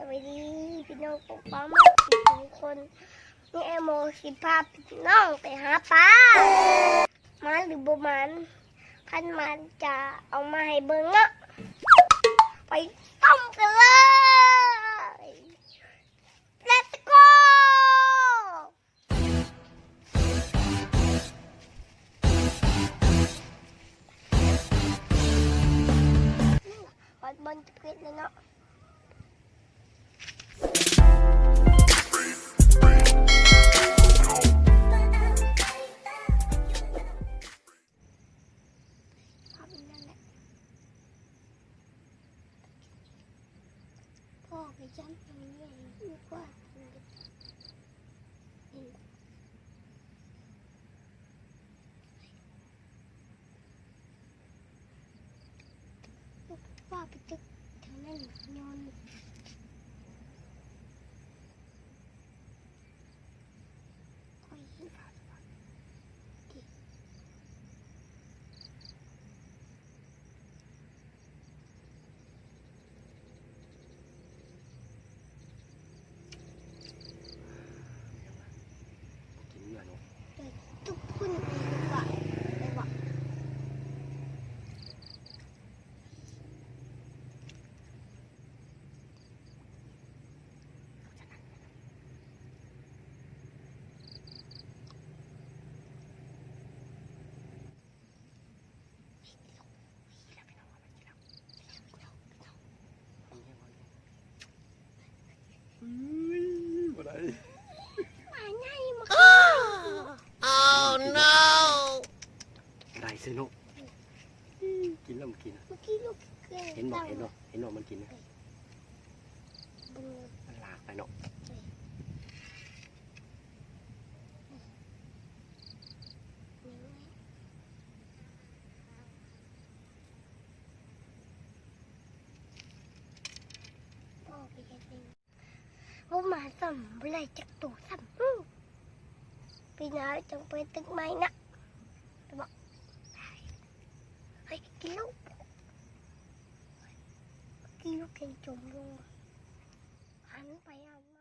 ສະບາຍດີພີ່ນ້ອງປ້ອງໆ ທຸກຄົນ. ນີ້ອ້າຍໂມຊິພາພີ່ນ້ອງໄປຫາປາ ໝານຫຼືບໍ່ໝານ? ຄັນໝານຈະເອົາມາໃຫ້ເບິ່ງເນາະ. ໄປຊົມກັນເລີຍ. Let's go! ຮອດບ່ອນເກັບເຫັດແລ້ວເນາະ. ພໍ່ໄປຈ້ຳຕົງນີ້ ພໍ່ໄປຕຶກທາງນັ້ນຍ້ອນ ກິນເຫຼືອເນາະ ແຕ່ທຸກຄົນວ່າ ແຕ່ວ່າ ເຮີ້ຍ ບໍ່ໄດ້ ໝາໃຫຍ່ມາ Oh no! ໄດ້ຊະເນາະ. ກິນແລ້ວມັນກິນ ເມື່ອກີ້ລູກ ເຫັນບໍ່ ເຫັນບໍ່ ເຫັນບໍ່ມັນກິນນະ. ມັນລາກໄປເນາະ. ໂອ້ ມາຊ້ຳບໍ່ໄດ້ຈັກໂຕຊ້ຳ. ປີໜ້າຈັ່ງໄປຕຶກໃໝ່ນະ. ເຮີ້ຍ ກິນລູກ ກິນລູກ ກິນຈົມລົງ ຫັນໄປຫັນມາ.